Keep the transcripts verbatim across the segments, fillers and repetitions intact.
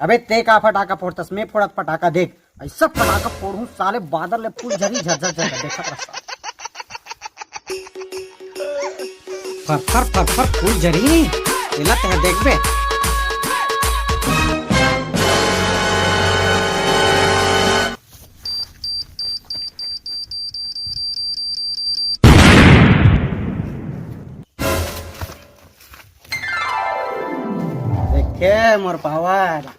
अबे ते का फटाका फोड़तस, मैं फोड़त फटाका देख। ऐसा फटाका फोड़हूं साले, बादर ले फूल झरी, झरझर झरझर, देखत रह साले। फर फर फर फर फूल झरी, एला तह देखबे। देखे मोर पावर।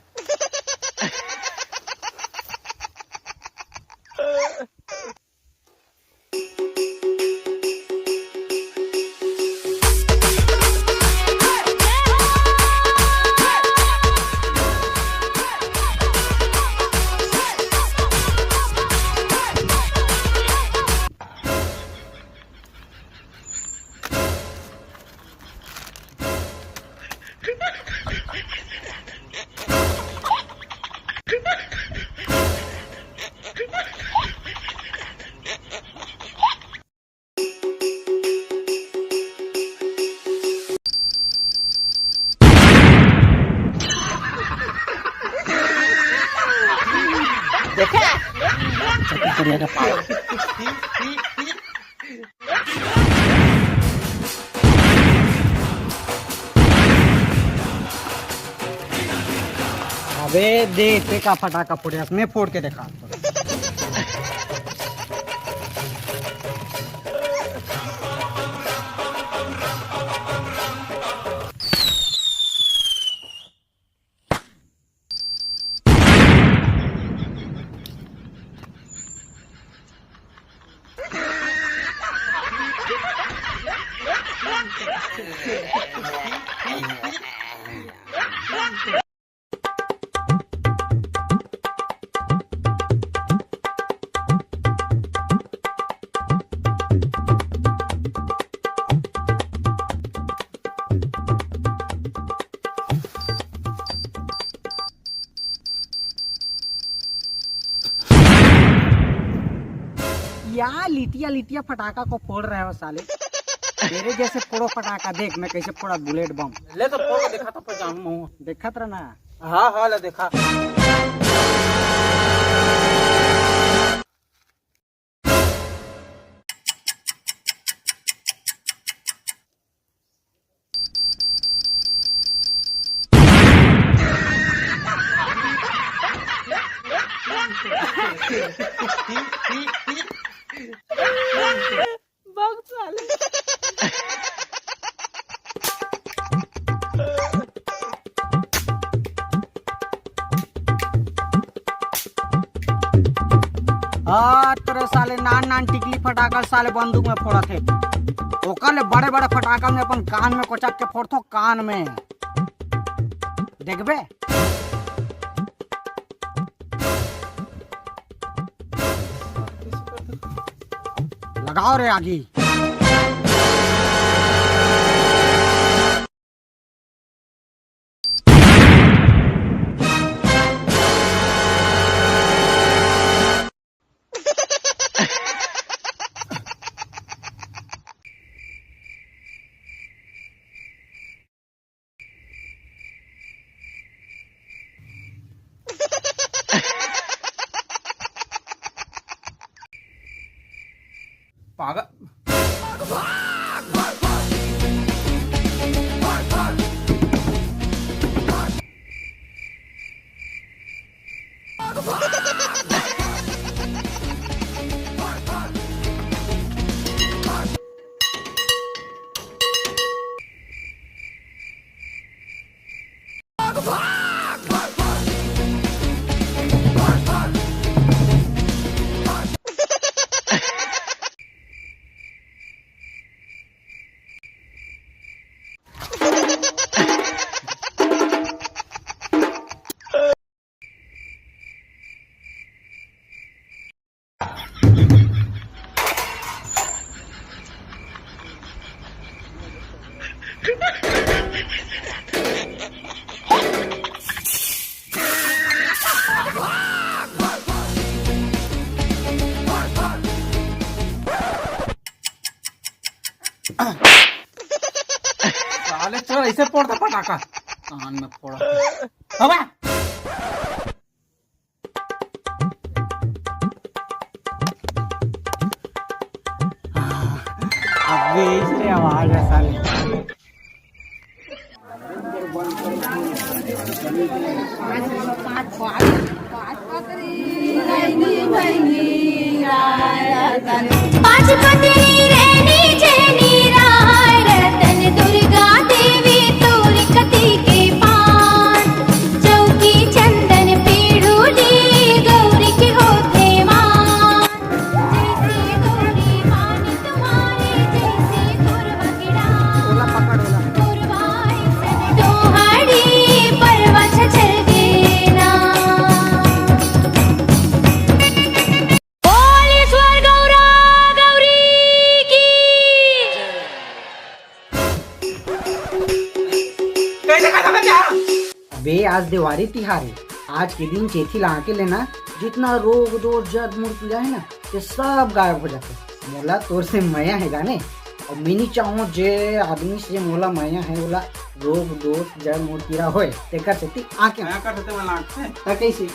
देखा? छत्तीसगढ़िया का पावर। अबे दे, ते का फटाका फोड़े हस, मैं फोड़ के देखा। या लिटिया लिटिया फटाका को फोड़ रहे हो साले। तेरे जैसे फोड़ो फटाका, देख मैं कैसे फोड़ा बुलेट बम। ले तो फोड़ के देखा तो पहचानू मैं। देखत रहना। हाँ हाँ, ले देखा। बक साले। हाँ, तोरे साले नान नान टिकली फटाका साले बंदूक में फोड़त हे। ओकर ले बड़े बड़े फटाका में अपन कान में कोचक के फोड़थो, कान में। देखबे? लगाओ रे आगी। पागल। साले चोर ऐसे फोड़ता फटाका, कान में फोड़ा। हवा। बीच रे आवाज है साले। पाँच पतरी रहनी जैनी राय रतन दुर्गा देवी तोर कती के पान। चौकी चंदन पीढ़ूली गौरी के होथे मान। जैसे गौरी मान तुम्हारे जैसे कोरबा के डाल। कोरबा ऐसन डोहाड़ी परवा छछल गे ना। बोल ईश्वर गौरा गौरी की। अबे आज देवारी तिहार है, आज के दिन चेथी ला आके लेना, जितना रोग दोष जड़ मूड़ पीड़ा है ना, ये सब गायब हो जाते। मोला तोर से मया है गाने, और मैं नहीं चाहूँ जे आदमी से मोला मया है, ओला रोग दोष जड़ मूड़ पीड़ा होए, तेकर सेती आके मया कर देते, मैं लागते। ता कैसे?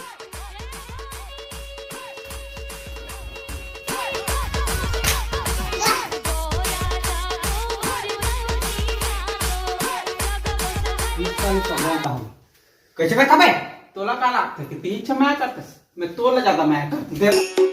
कैसे बैठा बे? तोला का लागथे कि तीन छह मया करथस? मैं तोला ज्यादा मया करथूं।